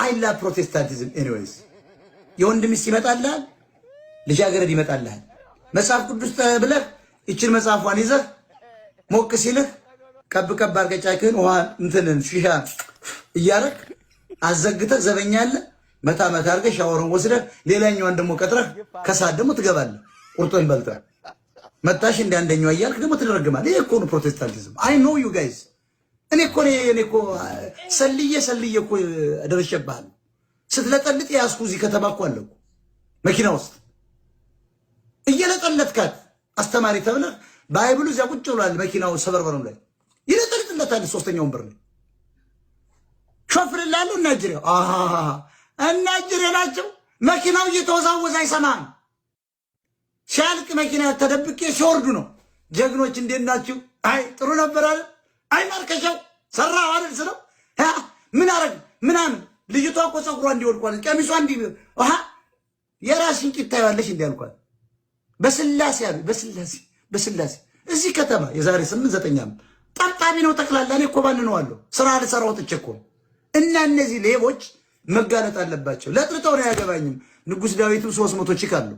I love Protestantism። Anyways የወንድ ሚስት ይመጣልሃል፣ ልጃገረድ ይመጣልሃል። መጽሐፍ ቅዱስ ብለህ ይችን መጽሐፏን ይዘህ ሞቅ ሲልህ ቀብ ቀብ አድርገህ ጫክህን ውሃ እንትንን ሺሻ እያረግ አዘግተህ ዘበኛ አለ መታ መታ አድርገህ ሻወርን ወስደህ ሌላኛዋን ደግሞ ቀጥረህ ከሰዓት ደግሞ ትገባለህ። ቁርጥን በልተህ መጣሽ እንደ አንደኛዋ እያልክ ደግሞ ትደረግማለህ። ይሄ እኮ ነው ፕሮቴስታንቲዝም። I know you guys። እኔ እኮ ሰልዬ ሰልዬ እኮ ደርሼብሃለሁ። ስትለጠልጥ የያዝኩ እዚህ ከተማ እኮ አለ እኮ መኪና ውስጥ እየለጠለጥካት አስተማሪ ተብለህ Bible ኡ እዚያ ቁጭ ብሏል። መኪናው Suburban ኡ ላይ ይለጠልጥለታል። ሶስተኛው ወንበር ላይ ሾፍርላለሁ። እናጅሬው እናጅሬ ናቸው። መኪናው እየተወዛወዘ አይሰማም። ሲያልቅ መኪና ተደብቄ ሲወርዱ ነው። ጀግኖች እንዴት ናችሁ? አይ ጥሩ ነበር አለ። አይ ማርከሻው ሰራ አይደል ስለው ምን አረግ ምናምን። ልጅቷ እኮ ፀጉሯ እንዲወድቋል፣ ቀሚሷ እንዲ የራስሽን ቂጥ ታይዋለሽ እንዲ አልኳት። በስላሴ አሉ፣ በስላሴ በስላሴ እዚህ ከተማ የዛሬ 8 9 ዓመት ጠብጣቢ ነው ጠቅላላ። እኔ እኮ ባንነዋለሁ፣ ስራ ልሰራ ወጥቼ እኮ። እና እነዚህ ሌቦች መጋለጥ አለባቸው። ለጥርጠው ነው አያገባኝም። ንጉሥ ዳዊትም 300 chick አለው።